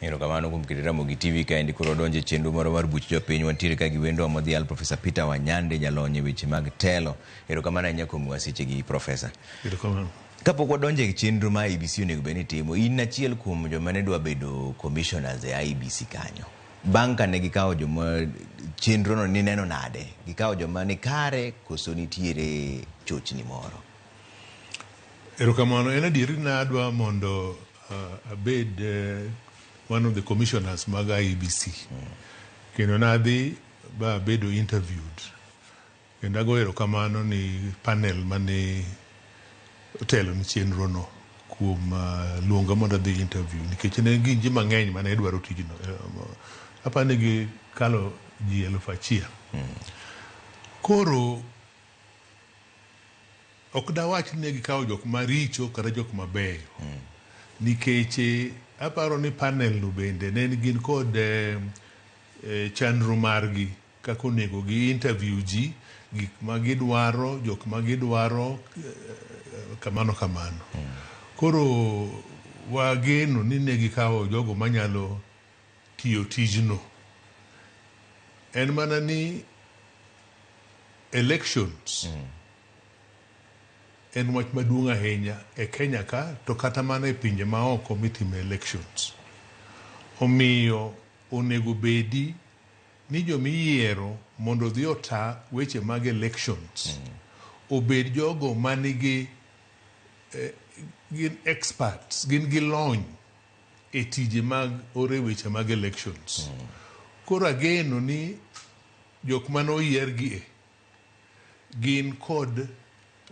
Erokamano kuom keto Ramogi TV kaendi koro donjo e chenro moro mar buch jopiny. Wantiere ka gi wendo modhial Profesa Peter Wanyande, jalony e weche mag telo. Erokamano ahinya kuom miwa sechegi Profesa. Erokamano. Kapok wadonjo e chenro ma IEBC onego bed ni timo, in achiel kuom joma ne dwa bedo commissioners e IEBC kanyo. Bang' kane gikawo joma chenrono nineno nade? Gikawo joma ni kare koso nitiere chochni moro? Erokamano. En adieri ni adwa mondo abed one of the commissioners mag IEBC. Kendo nadhi ba abedo interviewed. Kendo ago erokamano ni panel mane otelo ni chenro no kuom luonga mondo adhi interview nikech ne gin ji mang'eny mane dwaro tijno. Aparo ni gikalo ji 1000. Koro ok dawach ni ne gikawo jok maricho kata jok mabeyo. Nikech aparo ni panel no bende ne gin kod chenro margi kaka onego gi interview ji, gik ma gidwaro, jok ma gidwaro, kamano kamano. Koro wageno ni ne gikawo jogo manyalo tiyo tijno. En mana ni elections en wach maduong' ahinya e Kenya ka to kata mana e pinje maoko mitime elections. Omiyo onego bedi ni jomiyiero mondo odhi ota weche mag elections obed jogo manigi gin experts, gin gi lony e tije mag ore weche mag elections. Koro ageno ni jok mane oyier gi e gin kod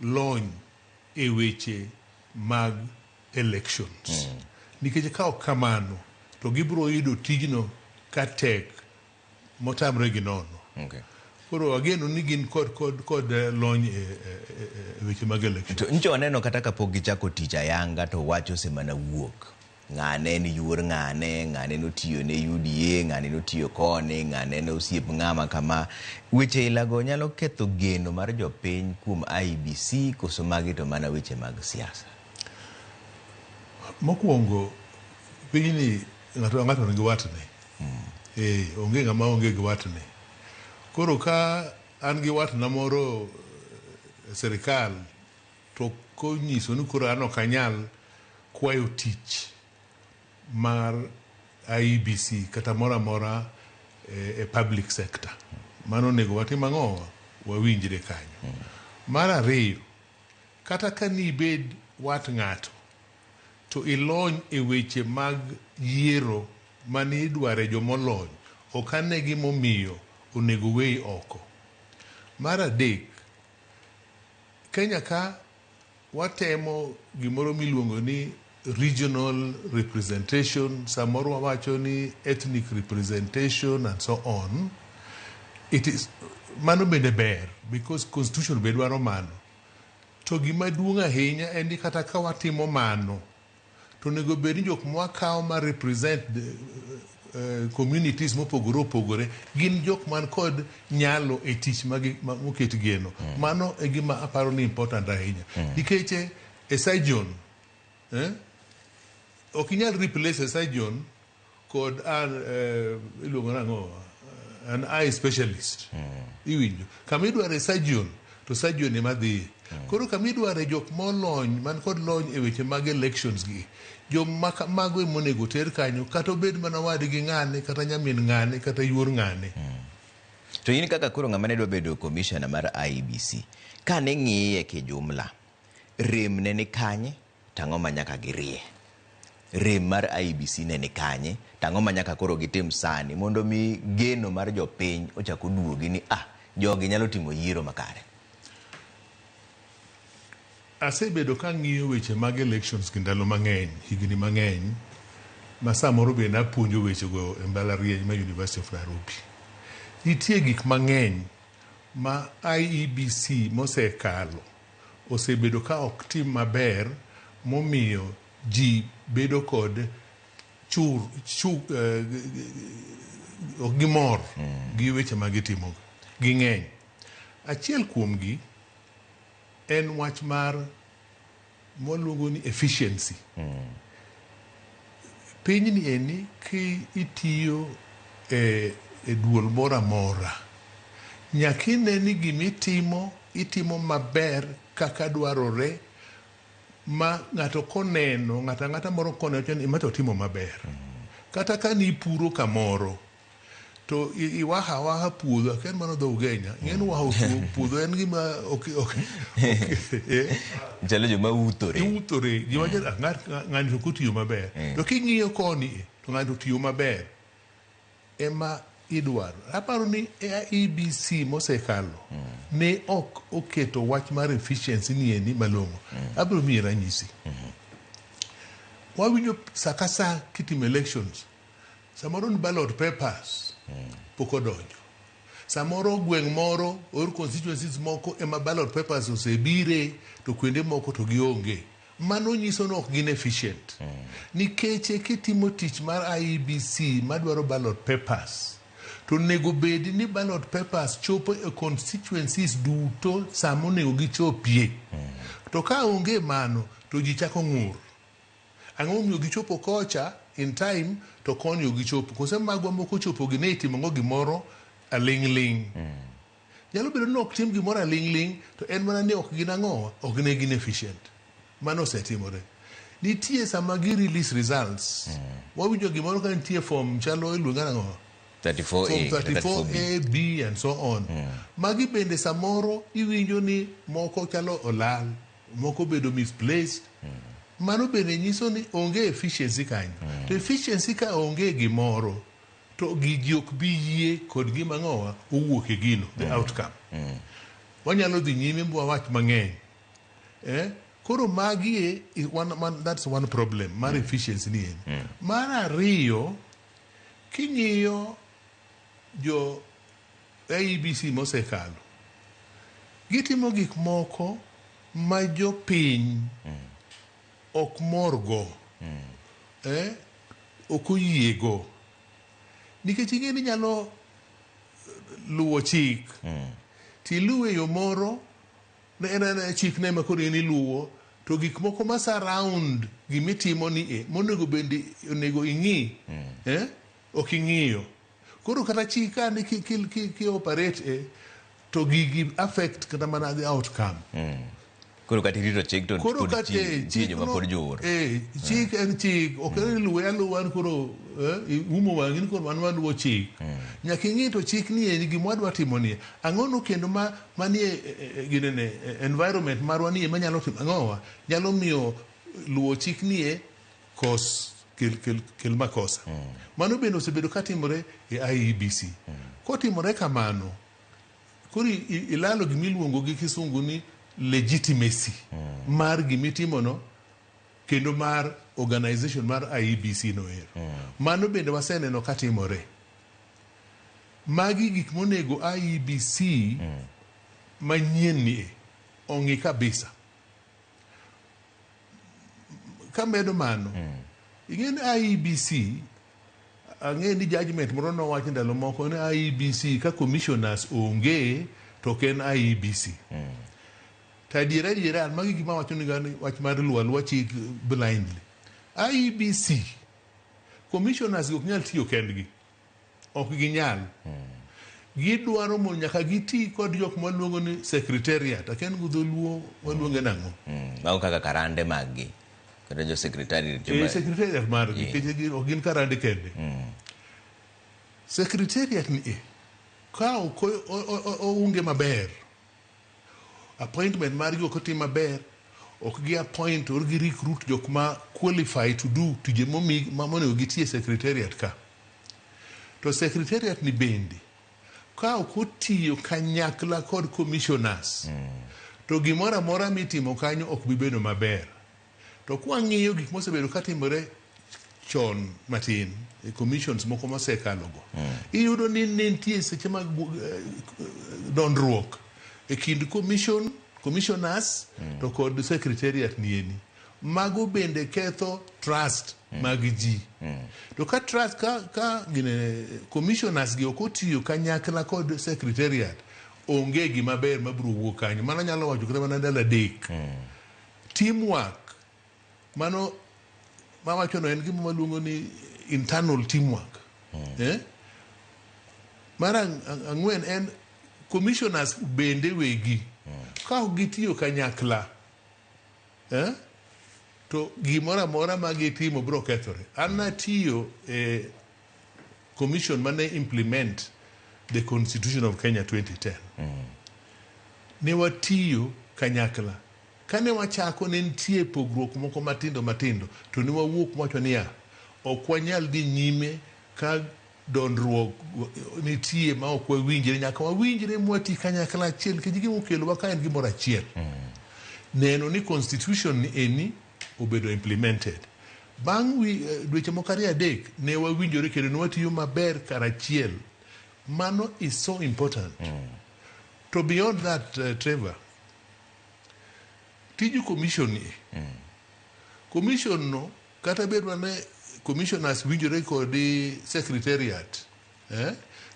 lony e weche mag elections. Nikech ka ok kamano to gibiro yudo tijno ka tek motamre gi nono. Koro ageno ni gin kod lony e weche mag election. To ncho waneno kata kapok gichako tich ayanga to wach osemana wuok. Ng'ane en yuor ng'ane, ng'ane notiyo ne UDA, ng'ane notiyo koni, ng'ane ne osiep ng'ama kama. Weche ilago nyalo ketho geno mar jopiny kuom IEBC koso magi to mana weche mag siasa? Mokwongo, pinyni ng'ato ang'ato nigi watne. Onge ng'ama onge gi watne. Koro ka an gi watna moro e sirikal to konyiso ni koro an ok anyal kwayo tich mar IEBC kata moro amora e public sector. Mano onego watim ang'o? Wawinjre kanyo. Mar ariyo, kata ka nibed wat ng'ato to ilony e weche mag yiero mane idware jomolony, ok ane gimomiyo onego weyi oko. Mar adek, Kenya ka watemo gimoro miluongo ni regional representation, samoro wawacho ni ethnic representation and so on. It is, mano bende ber because constitution be dwaro mano. To gima duong' ahinya en ni kata ka watimo mano, to onego bed ni jok mwakawo ma represent the communities mopogore opogore gin jok man kod nyalo e tich moket geno. Mano e gima aparo ni important ahinya. Nikech e surgeon, ok inyal replace a surgeon kod an iluongo nang'o, an eye specialist. Iwinjo. Kama idware surgeon, to surgeon ema dhiye. Koro kama idware jok molony, man kod lony e weche mag elections gi, joma mago ema onego ter kanyo, kata obed mana wadgi ng'ane, kata nyamin ng'ane, kata yuor ng'ane. To in kaka koro ng'ama ne dwa bedo commissioner mar IEBC, kane ng'iye kijumla, rem ne ni kanye, to ang'o ma nyaka girie? Rem mar IEBC ne ni kanye, to ang'o ma nyaka koro gitim sani mondo mi geno mar jopiny ochak oduogi ni jogi nyalo timo yiero makare? Asebedo ka ng'iyo weche mag elections gi ndalo mang'eny, higni mang'eny, ma samoro bende apuonjo wechego e mbalariany ma University of Nairobi. Nitie gik mang'eny ma IEBC mosekalo osebedo ka ok tim maber momiyo ji bedo kod chur, ok gimor gi weche ma gitimo. Ging'eny. Achiel kuomgi en wach mar mwaluongo ni efficiency. Pinyni eni ki itiyo e, e duol moro amora, nyaka ine ni gimitimo itimo maber kaka dwarore ma ng'ato koneno ng'ato ang'ata moro koneno wacho ni ma to otimo maber. Kata ka nipuro kamoro to iwaho awaha puodho, akia ni mano dho Ugenya, ing'e ni waho puodho en gima ok eh, Chalo joma uthore. Iuthore, ji wacho ni, "Ah, ng'ani to ok otiyo maber." To king'iyo koni e, to ng'ani to otiyo maber. Ema idwaro. Aparo ni IEBC mosekalo ne ok oketo wach mar efficiency ni eni malong'o. Abiro miyi ranyisi. Wawinjo sa ka sa kitimo elections, samoro ni ballot papers pok odonjo. Samoro gweng' moro or constituencies moko ema ballot papers osebire to kuonde moko to gionge. Mano nyiso ni ok gin efficient. Nikech kitimo tich mar IEBC madwaro ballot papers, to onego bed ni ballot papers chopo e constituencies duto sama onego gichopie. To ka onge mano, to ji chako ng'ur. Ang'o momiyo gichopo kocha in time to koni ok gichopo? Kose magwa moko ochopo gi ne itimo go gimoro aling' ling'. Nyalo bedo ni ok tim gimoro aling' ling' to en mana ni ok gin ang'owa, ok ne gin efficient. Mano osetimore. Nitie sama gi release results. Wawinjo gimoro ka nitie form chalo iluonge nang'o? 34A, Form 34B. 34A, B and so on. Magi bende samoro iwinjo ni moko chalo olal, moko obedo misplaced. Mano bende nyiso ni onge efficiency kanyo. To efficiency ka onge gimoro, to ji ok bi yie kod gima ng'owa owuok e gino, the outcome. Wanyalo dhi nyime mwawach mang'eny. Eh? Koro magi e, that's one problem mar efficiency ni en. Mar ariyo, king'iyo jo IEBC mosekalo, gitimo gik moko ma jopiny ok morgo, eh? Ok oyiego. Nikech ing'e ni inyalo luwo chik, tiluwe e yo moro, ne en ena chik ne ema koro in iluwo, to gik moko ma surround gimitimo ni e, monego bende onego ing'i, eh? Ok ing'iyo. Koro kata chik ka ni ki operate e, to gigi affect kata mana the outcome. Koro kata irito chik to Koro pod kata nitie joma pod jur. Chik en chik, ok en ni luwe aluwa ni koro iumo wang'i ni koro wan waluwo chik. Nyaka ing'i to chik ni en gima wadwa timo ni. Ang'o no kendo ma manie ginene environment marwa ni manyalo timo ang'owa nyalo miyo luwo chik ni e kos kel makosa. Mano bende osebedo katimore e IEBC. Kotimore kamano, koro ilalo gimiluongo gi kisungu ni legitimacy mar gimitimono kendo mar organization mar IEBC no ero. Mano bende waseneno katimore. Magi gik monego IEBC manyien ni e ong'i kabisa. Kamedo mano, ing'e ni IEBC, ang'e ni judgment moro nowach ndalo moko ni IEBC ka commissioners onge to ok en IEBC. To adiera adiera an magi gima awacho ni wach mar luwo aluwa chik blindly. IEBC commissioners ok nyal tiyo kendgi. Ok ginyal. Gidwaro mondo nyaka giti kod jok mwaluongo ni secretariat. Akia ni dholuo waluonge nang'o? Mago kaka karande mag-gi. Kata jo secretariat Secretariat margi, nikech ok gin karande kende. Secretariat ni e, ka ok ounge maber, appointment margi ok otim maber, ok gi appoint or gi recruit jok ma qualify to do tije momi monego giti e secretariat ka. To secretariat ni bende ka ok otiyo kanyakla kod commissioners, to gimoro amora mitimo kanyo ok bi bedo maber. To kwang'iyo gik mosebedo katimore chon matin e commissions moko mosekalogo, iyudo ni nitie seche mag dondruok e kind commissioners to kod secretariat nieni. Mago bende ketho trust mag ji. To ka trust ka gine, commissioners gi ok otiyo kanyakla kod secretariat, onge gima ber mabiro wuok kanyo. Mano anyalo wacho kata mana ndalo adek. Teamwork, mano Mawachono en gima waluongo ni internal teamwork. Eh? Mar ang'wen en commissioners bende wegi. Ka ok gitiyo kanyakla, eh? To gimoro amora ma gitimo biro kethore. An natiyo e commission mane implement the Constitution of Kenya 2010. Ne watiyo kanyakla. Kane wachako ne nitie pogruok moko matindo matindo, to ne wawuok mwacho niya, ok wanyal dhi nyime ka dondruok nitie ma ok wawinjre, nyaka wawinjre mwati kanyakla achiel nikech gima okelowa ka en gimoro achiel. Neno ni constitution ni eni obedo implemented. Bang' dweche moko ariyo adek ne wawinjore kendo ne watiyo maber karachiel. Mano is so important. To beyond that, Trevor, tij commission ni, commission no kata bed mana commissioners winjore kod secretariat, eh?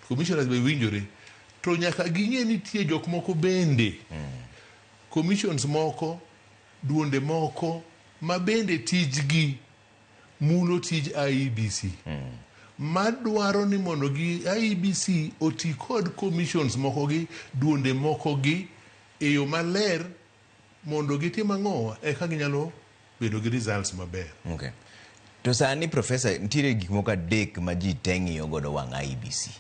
Commissioners be winjore, to nyaka ging'e ni nitie jok moko bende, commissions moko, duonde moko ma bende tijgi mulo tij IEBC, madwaro ni mondo gi IEBC oti kod commissions moko gi duonde moko gi e yo maler mondo gitim ang'owa eka ginyalo bedo gi results maber. Okay. To sani, Professor, nitiere gik moko adek ma ji te ng'iyo godo wang' IEBC.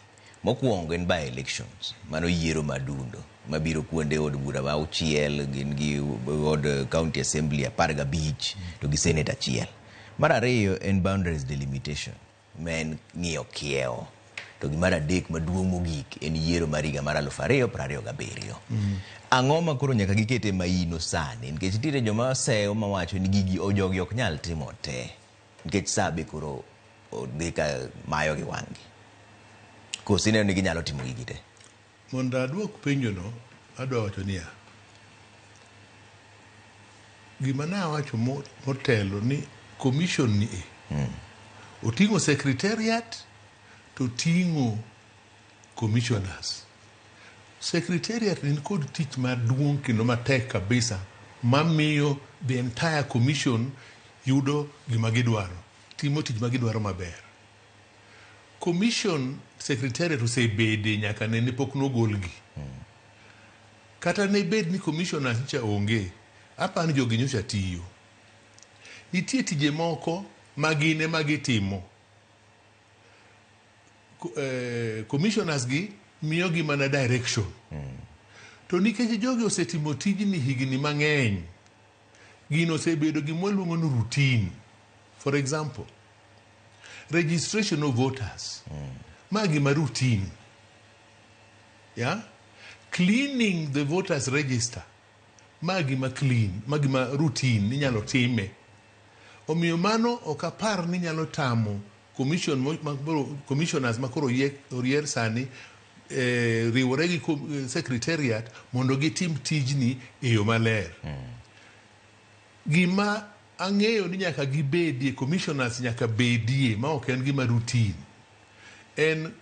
Mokwongo en by elections, mano yiero madundo mabiro kuonde od bura ma auchiel, gin gi od county assembly 15 to gi senate achiel. Mar ariyo en boundaries delimitation, ma en ng'iyo kiewo. To gi mar adek maduong' mogik en yiero mar higa mar 2027. Ang'o ma koro nyaka gikete maino sani? Nikech nitiere joma seyo mawacho ni gigi jogi ok nyal timo te. Nikech sa be koro dhi ka mayo gi wang'gi. Koso ineno ni ginyalo timo gigi te? Mondo aduok penjono, adwa wacho niya, gima nawacho motelo ni commission ni e oting'o secretariat to ting'o commissioners. Secretariat ni kod tich maduong' kendo matek kabisa mamiyo the entire commission yudo gima gidwaro, timo tich ma gidwaro maber. Commission secretariat osebede nyaka nene pok nogolgi. Kata ne bed ni commissioners nyocha onge, aparo ni jogi nyocha tiyo. Nitie tije moko ma gin ema gitimo. Commissioners gi miyogi mana direction. To nikech jogi osetimo tijni higni mang'eny, gino osebedo gima waluongo ni routine. For example, registration of voters. Ma gima routine. Yeah? Cleaning the voters register. Ma gima clean, ma gima routine inyalo time. Omiyo mano ok apar ni nyalo tamo commission commissioners ma koro oyier sani riwore gi secretariat mondo gitim tijni e yo maler. Gima ang'eyo ni nyaka gibedie, commissioners nyaka bedie, ma ok en gima routine, en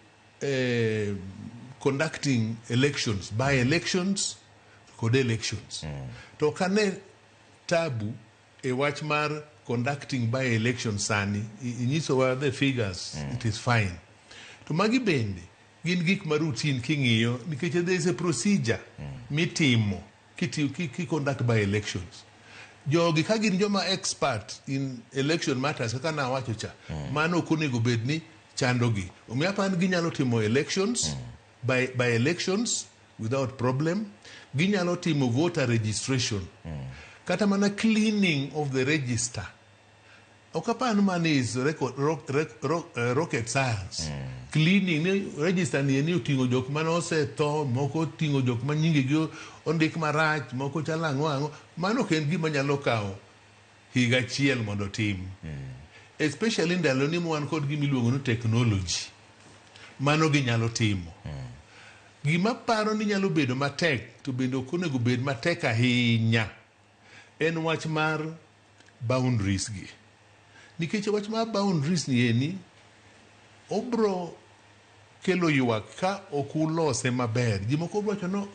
conducting elections, by elections kod elections. To ok ane tabu e wach mar conducting by elections sani, inyisowa the figures, it is fine. To magi bende gin gik ma routine king'iyo nikech there is a procedure mitimo ki conduct by elections. Jogi ka gin joma expert in election matters kaka nawacho cha, mano ok onego bed ni chandogi. Omiyo aparo ni ginyalo timo elections, by elections without problem. Ginyalo timo voter registration. Kata mana cleaning of the register. Ok apar ni mano is rocket science. Cleaning ni register ni eni oting'o jok mane osetho, moko oting'o jok ma nyingegi ondik marach, moko chalo ang'o ang'o. Mano ok en gima nyalo kawo higa achiel mondo otim. Especially ndalo ni wan kod gima iluongo ni technology. Mano ginyalo timo. Gima paro ni nyalo bedo matek, to bende ok onego bed matek ahinya, en wach mar boundaries gi. Nikech wach mar boundaries ni eni, obro kelo ywak ka ok ulose maber. Ji moko bro wacho no,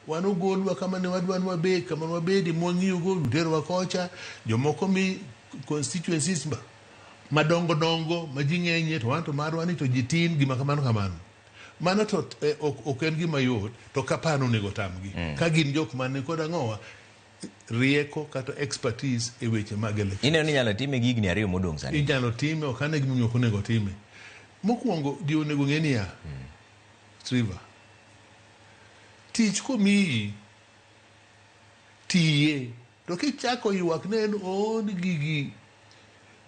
wan ogolwa kama ne wadwa ni wabed, kama ne wabedi mwang'iyo go, uterwa kocha. Jomoko mi constituencies Madongo dongo ma ji ng'enyie to wan to marwa ni to ji tin gima kamano kamano. Mano to ok en gima yot to kapano onego tamgi. Ka gin jok man kod ang'owa rieko kata expertise e weche mag election. Ineno ni inyalo time gi higni 2 modong' sani? Inyalo time, ok ane gimomiyo ok onego time. Mokwongo, ji onego ng'e niya, Trevor, tich komiyi, tiye. To kichako ywak ne en ni gigi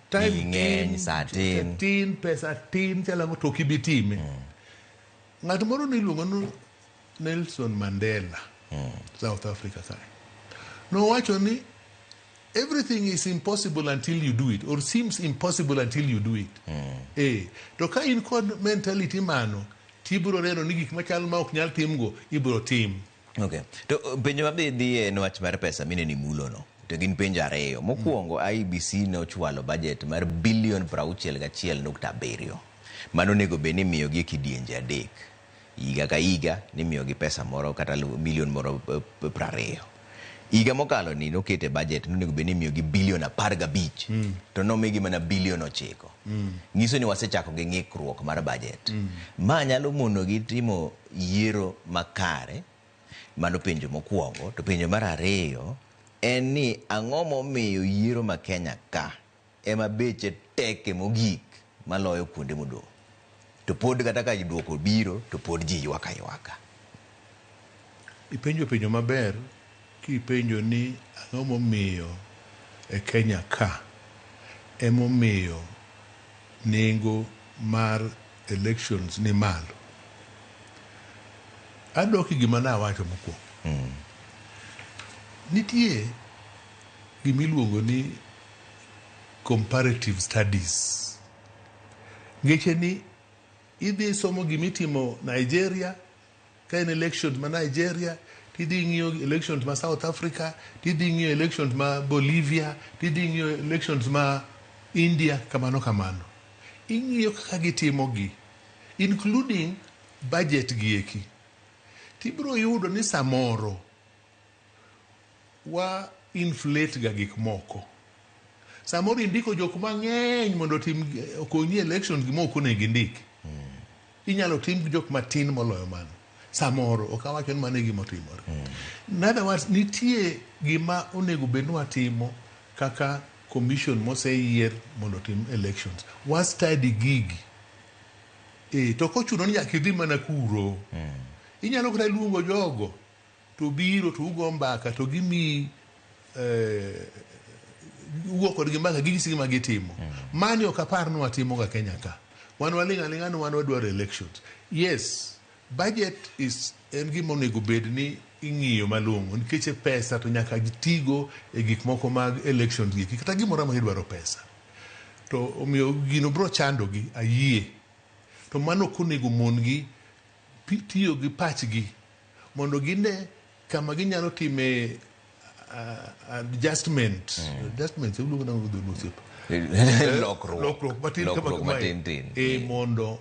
time ng'eny, sa tin. Tin, pesa tin, chalang'o to ok ibi time. Ng'at moro niluongo ni Nelson Mandela, South Africa kae. Nowacho ni everything is impossible until you do it, or seems impossible until you do it. To ka in kod mentality mano, tibiro neno ni gik machal ma ok nyal timgo, ibiro tim. Okay. To penjo mabe dhi en wach mar pesa mineno imulo no. To gin penjo 2. Mokwongo, IEBC ne ochwalo budget mar bilion 61.7. Mano onego bed ni imiyogi e kidienje 3. Higa ka higa nimiyogi pesa moro kata milion moro 20. Higa mokalo ni nokete budget nonego bed ni imiyogi bilion 15. To nomigi mana bilion 9. Nyiso ni wasechako gi ng'ikruok mar budget. Ma nyalo monogi timo yiero makare. Mano penjo mokwongo. To penjo mar 2 en ni ang'o momiyo yiero ma Kenya ka ema beche teke mogik maloyo kuonde modong'. To pod kata ka duoko biro to pod ji ywak aywaka. Ipenjo penjo maber kipenjo ni ang'o momiyo e Kenya ka emomiyo nengo mar elections ni malo. Adok e gima nawacho mokwongo. Nitie gimiluongo ni comparative studies. Ngeche ni idhi somo gimitimo Nigeria, ka en elections ma Nigeria, tidhi ng'iyo elections ma South Africa, tidhi ng'iyo elections ma Bolivia, tidhi ng'iyo elections ma India, kamano kamano. Ing'iyo kaka gitimo gi, including budget gi eki. Tibiro yudo ni samoro wa inflate ga gik moko. Samoro indiko jok mang'eny mondo otim okonyi elections gima ok onego indik. Inyalo tim gi jok matin moloyo mano. Samoro ok awacho ni mano e gima otimore. In other words, nitie gima onego bed ni watimo kaka commission moseyier mondo otim elections. Wa study gigi. To kochuno ni nyaka idhi mana kuro. Inyalo kata luongo jogo to biro to ugo mbaka to gimiyi ugo kodgi mbaka ginyisi gima gitimo. Mani ok apar ni watimo ga Kenya ka. Wan waling' aling'a ni wan wadwaro elections. Yes, budget is en gima onego bed ni ing'iyo malong'o nikech pesa to nyaka tigo e gik moko mag elections gi kata gimoro amora idwaro pesa. To omiyo gino biro chandogi ayie. To mano ok onego mon gi tiyo gi pachgi mondo gine kama ginyalo time adjustment. Adjustment iluongo nang'o gi dholuo osiepa? Lokruok. Lokruok matin kama Lokruok kamae. matin tin. Mondo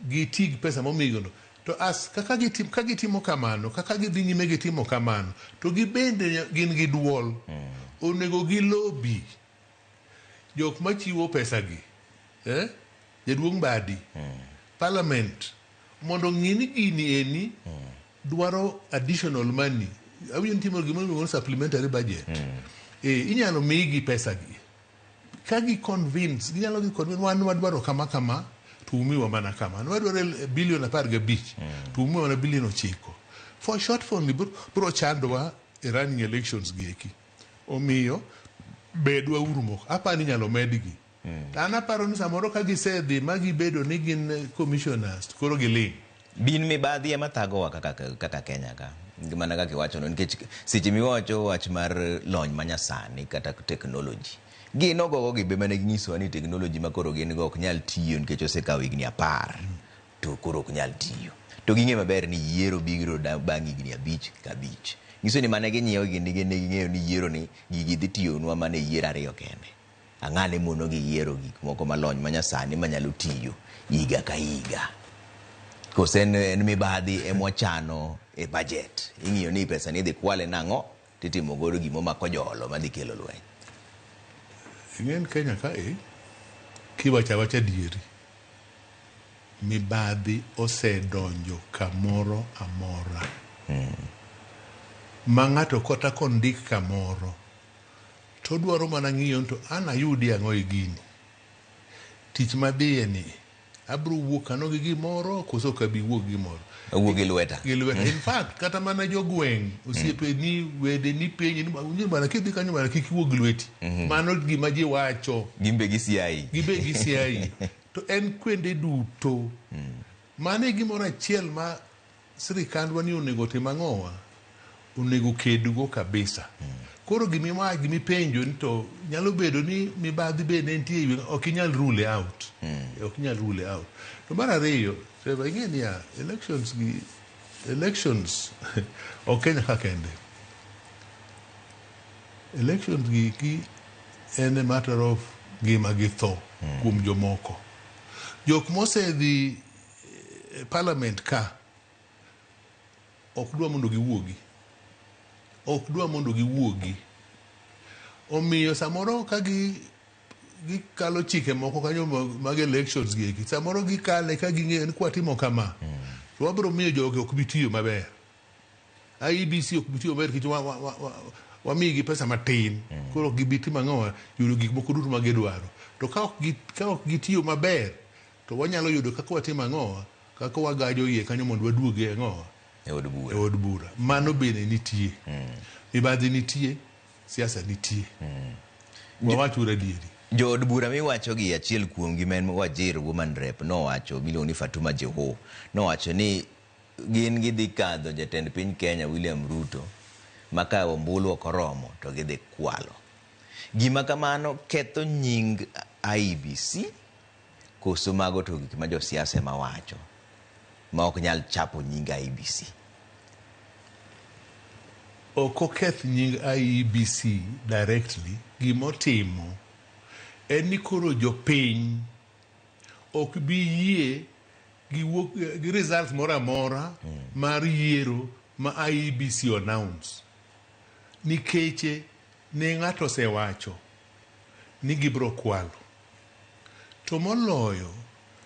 giti gi pesa momigigo. To as kaka gitim, ka gitimo kamano, kaka gidhi nyime gitimo kamano, to gibende gin gi duol. Onego gilobi jok machiwo pesa gi. Jaduong' Mbadi, Parliament, mondo ng'i ni gini eni dwaro additional money. Awinjo ni timo gima iluongo ni supplementary budget. Inyalo migi pesa gi. Ka gi convince, ginyalo gi convince, wan wadwaro kama kama, to umiwa mana kama. Wadwaro bilion 15, to umiwa mana bilion 9. For shortfall ni biro chandowa e running elections gi eki. Omiyo, bedwa uru moko. Aparo ni inyalo medgi. To an aparo ni samoro ka gisedhi ma gibedo ni gin commissioners, to koro giling'. Bin mibadhi ema thagowa kaka Kenya ka. Mana kaka iwachono, nikech seche miwacho wach mar lony manyasani kata technology, gin ogogo gi be mane ginyisowa ni technology ma koro gin go ok nyal tiyo nikech osekawo higni 10 to koro ok nyal tiyo. To ging'e maber ni yiero biro bang' higni 5 ka 5. Nyiso ni mane ginyiewo gi ne ging'eyo ni yiero ni gigi dhi tiyonwa mana e yiero 2 kende. Ang'ane mono gi yiero gik moko malony manyasani manyalo tiyo higa ka higa. Kose en mibadhi emwachano e budget. Ing'iyo ni pesa ni idhi kwale nang'o titimo godo gima omako jolo madhi kelo lweny. Ing'en Kenya kae, Kiwacho awacha adieri, mibadhi osedonjo kamoro amora. Ma ng'ato kata kondik kamoro, to odwaro mana ng'iyo ni to an ayudi ang'o e gini. Tich madhiye ni, abro wuok kano gi gimoro koso ok abi wuok gi gimoro. Awuok gi lweta. Gi lweta. In fact, kata mana jogweng', osiepeni, wedeni penji ni bana kidhi kanyo bana kik iwuog gi lweti. Mano gima ji wacho. Gin be gisiayi. Gin be gisiayi. To en kwende duto. Mano e gimoro achiel ma sirikandwa ni onego otim ang'owa? Onego kedgo kabisa. Koro gimiwa gimipenjo ni to nyalo bedo ni mibadhi be ne nitie e ok inyal rule out. Ok inyal rule out. To mar ariyo, Trevor, ing'e niya, elections gi elections ok Kenya ka kende. Elections gi ki en a matter of ngima gi tho kuom jomoko. Jok mosedhi e parliament ka ok dwa mondo giwuogi. Ok dwa mondo giwuogi. Omiyo samoro ka gi gikalo chike moko kanyo mag elections gi eki, samoro gikale ka ging'eyo ni kwatimo kama, to wabiro miyo jogi ok bi tiyo maber. IEBC ok bi tiyo maber nikech wamigi pesa matin. Koro ok gibi timo ang'owa yudo gik moko duto ma gidwaro. To ka ok gitiyo maber, to wanyalo yudo kaka watimo ang'owa, kaka wagajo iye kanyo mondo waduog e ang'owa. E od bura. E od bura. Mano bende nitie. Mibadhi nitie, siasa nitie. Wawach uru adieri. Jo od bura miwacho gi achiel kuomgi ma en Wajir Woman Rep nowacho miluongo ni Fatuma Jeho nowacho ni gin gidhi kadho jatend piny Kenya William Ruto ma ka ombulu ok oromo to gidhi kwalo. Gima kamano ketho nying IEBC koso mago to gik ma josiasa ema wacho ma ok nyal chapo nying IEBC? Ok oketh nying IEBC directly. Gimotimo en ni koro jopiny ok bi yie gi wuok gi results moro amora mar yiero ma IEBC announce. Nikech ne ng'ato osewacho ni gibro kwalo. To moloyo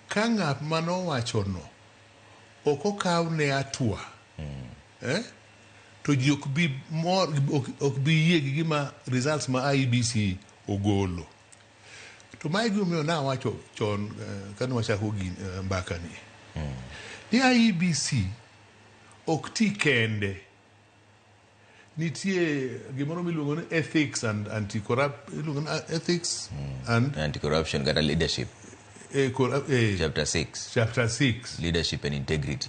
ka ng'at manowacho no ok okaw ne hatua, to ji ok bi mor, ok bi yie gi gima results ma IEBC ogolo. To mae gimomiyo nawacho chon kane wachako mbaka ni. Ni IEBC ok ti kende. Nitie gimoro miluongo ni ethics and anti-corrupt, iluongo ni ethics and anti-corruption kata leadership. Chapter 6. Chapter 6. Leadership and integrity.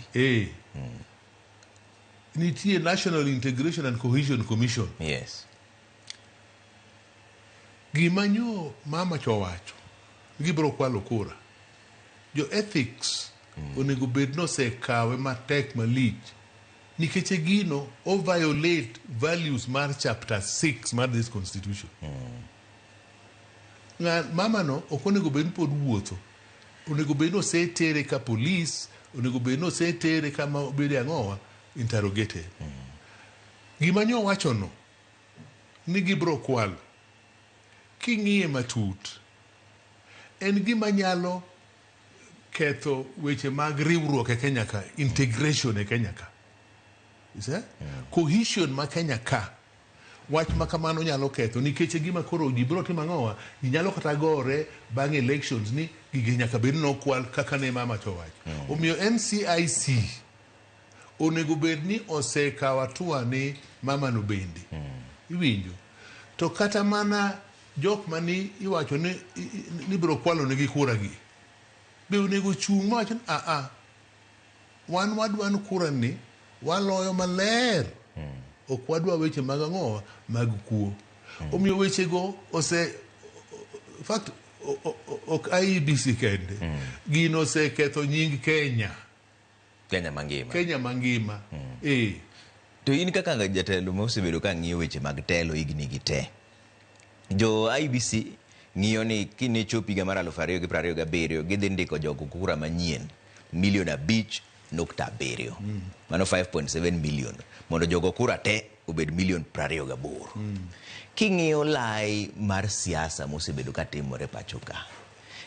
Nitie National Integration and Cohesion Commission. Gima nyo mama cho wacho, gibiro kwalo kura. Jo ethics onego bed nosekawe matek malich nikech gino o violate values mar chapter 6 mar this constitution. Mama no ok onego bed ni pod wuotho. Onego bed ni osetere ka police, onego bed ni osetere kama obede ang'owa, interrogated. Gima nyo wacho no, ni gibiro kwalo, king'iye matut, en gima nyalo ketho weche mag riwruok e Kenya ka, integration e Kenya ka. You see? Cohesion ma Kenya ka, wach ma kamano nyalo ketho nikech gima koro ji biro timo ang'owa, ji nyalo kata gore bang' elections ni gigi nyaka bed ni nokwal kaka ne mama cho wacho. Omiyo NCIC onego bed ni osekawo hatua ni mama no bende. Iwinjo? To kata mana jok mani iwacho ni biro kwalo negi kura gi, be onego chung' mawach ni a wan wadwa ni kura ni waloyo maler. Ok wadwa weche mag ang'owa mag kuo. Omiyo wechego ose fact ok IEBC kende. Gino oseketho nying Kenya. Kenya mangima. Kenya mangima. To in kaka jatelo mosebedo ka ng'iyo weche mag telo higni gi te, jo IEBC ng'iyo ni kine chop higa mar 2027 gidhi ndiko jogo kura manyien milion 5.7. Mano 5.7 million mondo jogo kura te obed milion 28. King'iyo lai mar siasa mosebedo ka timore pacho ka,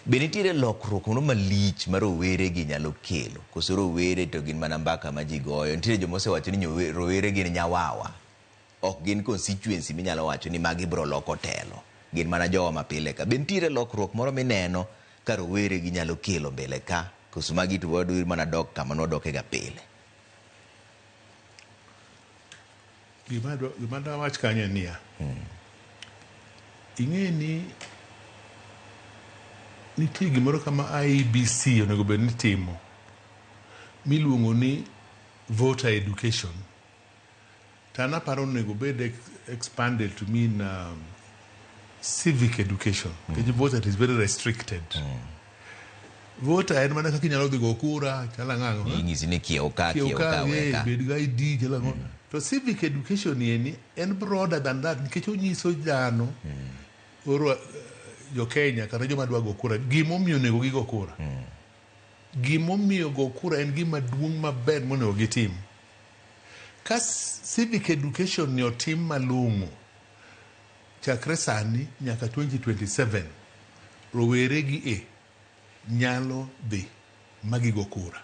Be nitiere lokruok moro malich ma rowere gi nyalo kelo? Koso rowere to gin mana mbaka ma ji goyo? Nitiere joma osewacho ni rowere gin nyawawa. Ok gin constituency minyalo wacho ni magi biro loko telo. Gin mana jowa mapile ka. Be nitiere lokruok moro mineno ka rowere gi nyalo kelo mbele ka? Koso magi to wadwa mana dok kama nwadoke ga pile? Gima dawach kanyo en niya, ing'e ni nitie gimoro kama IEBC onego bed ni timo miluongo ni voter education. To an aparo ni onego obed expanded to mean civic education. Nikech voter is very restricted. Voter en mana kaka inyalo dhi go kura, chalo ang'o. Inyisi ni kiew ka, kiew ka, we ka. Bed gi ID, chalo ang'o. To civic education ni en broader than that nikech onyiso dhano oro jo Kenya kata joma dwa go kura gimomiyo onego gigo kura. Gimomiyo go kura en gima duong' maber monego gitim. Ka civic education ni otim malong'o chakre sani nyaka 2027 rowere gi e nyalo dhi ma gigo kura.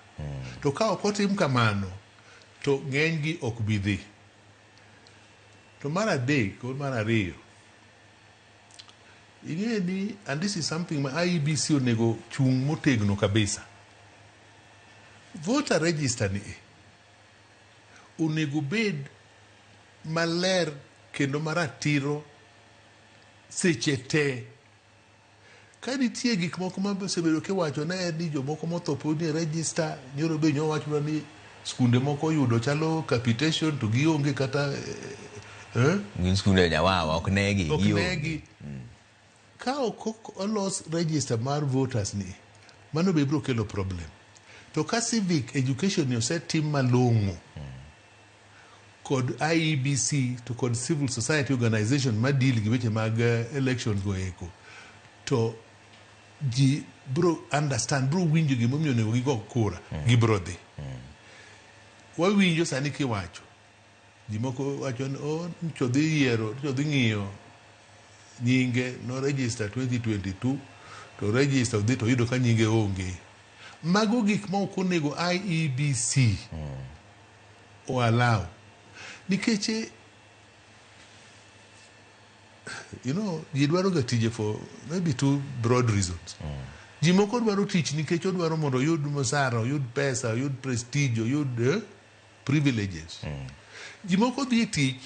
To ka ok otim kamano to ng'eny gi ok bi dhi. To mar adek kod mar ariyo, ing'e ni, and this is something ma IEBC onego chung' motegno kabisa. Voter register ni e onego bed maler kendo maratiro seche te. Ka nitie gik moko ma osebedo kiwacho ne en ni jomoko motho pod nie register, nyoro be nyowachna ni skunde moko oyudo chalo capitation to gionge kata Gin skunde nyawawa, ok negi. Ok negi. Ka ok olos register mar voters ni, mano be biro kelo problem. To ka civic education ni osetim malong'o kod IEBC to kod civil society organization ma deal gi weche mag elections go eko, to ji bro understand, bro winjo gimomiyo onego gigo kura, gibro dhi. Wawinjo sani kiwacho, ji moko wacho ni oh, ncho dhi yiero, ncho dhi ng'iyo nyinge no register 2022 to register odhi to oyudo ka nyinge onge. Mago gik ma ok onego IEBC o allow. Nikech ji dwaro ga tije for maybe two broad reasons. Ji moko dwaro tich nikech odwaro mondo oyud mosara, oyud pesa, oyud prestige, oyud privileges. Ji moko dhi e tich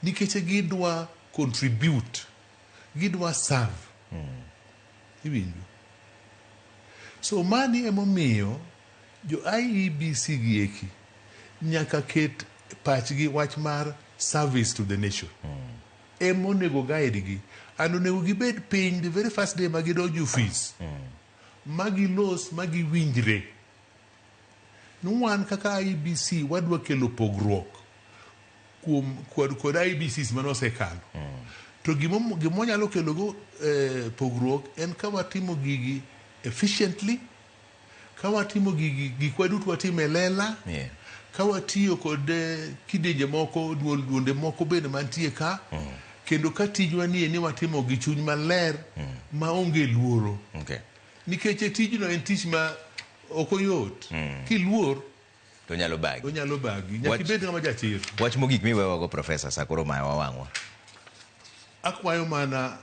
nikech gidwa contribute, gidwa serve. Iwinjo? So mani emomiyo jo IEBC gi eki nyaka ket pachgi wach mar service to the nation. Emonego guide gi. And onego gibed piny the very first day ma gidonjo office. Ma gilos, ma giwinjre. Ni wan kaka IEBC wadwa kelo pogruok kuom kod IEBCs mane osekalo. To gima wanyalo kelo go pogruok en ka watimo gigi efficiently, ka watimo gigi gikwa duto watimo e lela, ka watiyo kod kidienje moko, duonde moko bende mantie ka, kendo ka tijwa nie ni watimo gi chuny maler maonge luoro. Nikech tijno en tich ma ok oyot. Kiluor to nyalo bagi. Onyalo bagi. Nyaka ibed ng'ama jachir. Wach mogik miwewago Professor, sa koro mayawa wang'wa. Akwayo mana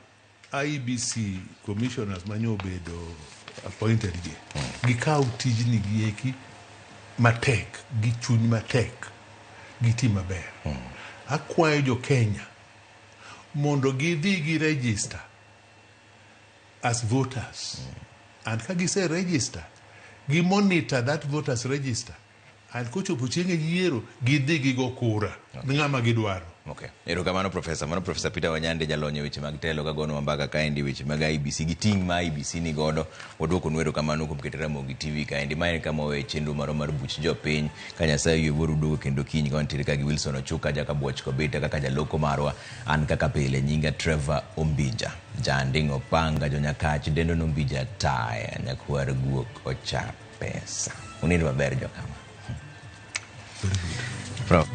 IEBC commissioners manyo obedo appointed gi. Gikaw tijni gieki matek, gi chuny matek, giti maber. Akwayo jo Kenya mondo gidhi gi register as voters. And ka gise register, gi monitor that voters register. And kochopo chieng' e yiero, gidhi gigo kura ng'ama gidwaro. Okay. Erokamano Professor. Mano Professor Peter Wanyande jalony e weche mag telo ka gonwa mbaka kaendi weche mag IEBC gi ting' ma IEBC ni godo. Waduokonu erokamano kuom keto Ramogi TV kaendi. Ma en kama wawe chenro marwa mar buch jopiny. Ka Nyasaye oyie wuoru duogo kendo kiny ka wantiere ka gi Wilson Ochuka Jakabuoch Kobita kaka jaloko marwa. An kaka pile nyinga Trevor Ombija. Janding' Opanga jonyakach dendo nombija taya nyakwar guok ocha pesa. Unind maber jokama. Very good. Prof.